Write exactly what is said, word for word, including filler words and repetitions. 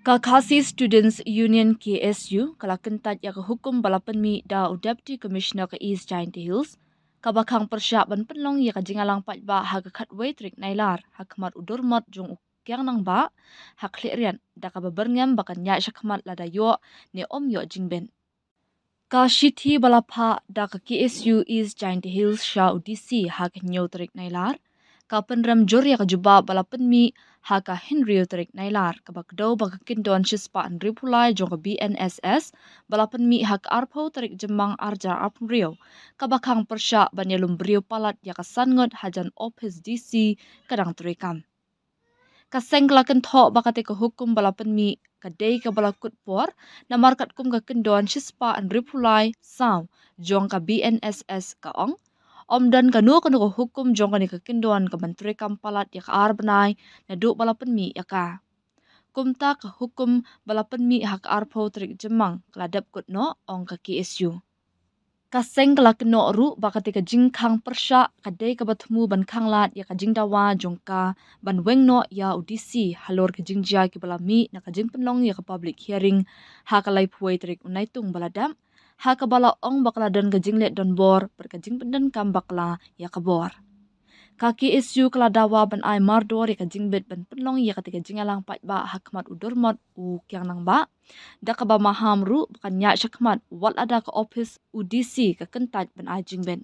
Ka Khasi Students Union, K S U, ka la kyntait ïa ka hukum ba la pynmih da u Deputy Commissioner ka East Jaintia Hills, kaba khang pyrshah ban pynlong ïa ka jingïalang paidbah ha ka khatwei tarik Nailar ha khmat u dormot jong u Kiang Nangbah ha Khliehriat, da kaba byrngem ba kan ïaid shakhmat lada ïoh ne ym ïoh jingbit. Ka shithi ba la phah da ka K S U East Jaintia Hills sha u D C ha ka hynñiew tarik Nailar, ka pynrem jur ïa ka jubab ba la pynmih ha ka hynriew tarik Nailar, kaba kdew ba ka kyndon shispah hynriewphew lai jong ka B N S S ba la pynmih ha ka arphew tarik Jymmang arhajar arphew hynriew, kaba khang pyrshah ban ïalum briew palat ïa ka san ngut hajan ophis D C ka dang treikam. Ka seng ka la kynthoh ba katei ka hukum ba la pynmih ka dei kaba la kut por, namar katkum ka kyndon shispah hynriewphew lai saw jong ka B N S S ka ong, ym don kano kano ka hukum jong kane ka kyndon ka ban treikam palat ïa ka ar bnai naduh ba la pynmih ïa ka. Kumta ka hukum ba la pynmih ha ka arphew tarik Jymmang ka la dep kut noh, ong ka K S U. Ka seng ka la kynnoh ruh ba katei ka jingkhang pyrshah ka dei kaba thmu ban khanglad ïa ka jingdawa jong ka ban weng noh ïa u D C halor ka jingjia kiba la mih na ka jingpynlong ïa ka public hearing ha ka laiphew wei tarik u Naitung ba la dep, ha kaba la ong ba ka la don ka jingleh donbor bad ka jingpyndonkam bakla ïa ka bor. Ka K S U ka la dawa ban ai mardor ïa ka jingbit ban pynlong ïa katei ka jingïalang paidbah ha khmat u dormot u Kiang Nangbah, da kaba maham ruh ba kan ïaid shakhmat wat lada ka ophis u D C ka kyntait ban ai jingbit.